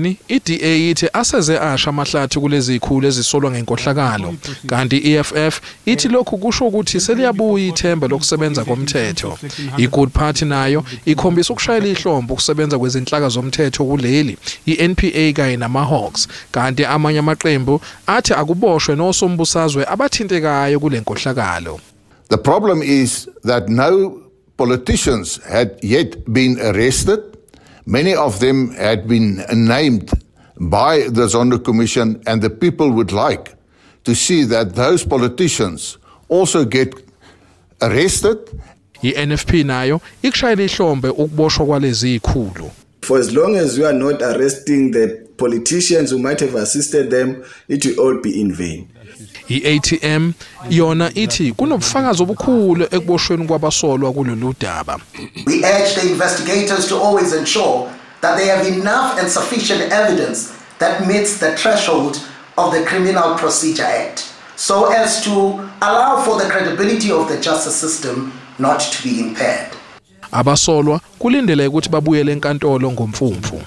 I-DA ithi aseze asha amahlathi kulezi zikhulu ezisolwa ngenkohlakalo, kanti i-EFF ithi lokhu kusho ukuthi seliyabuya ithemba lokusebenza komthetho. I-Good Party nayo ikhombisa ukushayela ihlombe ukusebenza kwezinhlaka zomthetho kuleli, i-NPA kanye nama-Hawks, kanti amanye amaqembu athi akuboshwe nosombusazwe abathintekayo kule nkohlakalo. The problem is that no politicians had yet been arrested. Many of them had been named by the Zondo Commission, and the people would like to see that those politicians also get arrested. I-NFP nayo ikushayela ihlombe ukuboshwa kwalezi zikhulu. For as long as we are not arresting the politicians who might have assisted them, it will all be in vain. I-ATM yona ithi kunobufakazi obukhulu ekuboshweni kwabasolwa kulolu daba. We urge the investigators to always ensure that they have enough and sufficient evidence that meets the threshold of the Criminal Procedure Act, so as to allow for the credibility of the justice system not to be impaired. Abasolwa kulindeleke ukuthi babuyele enkantolo ngoMfumfu.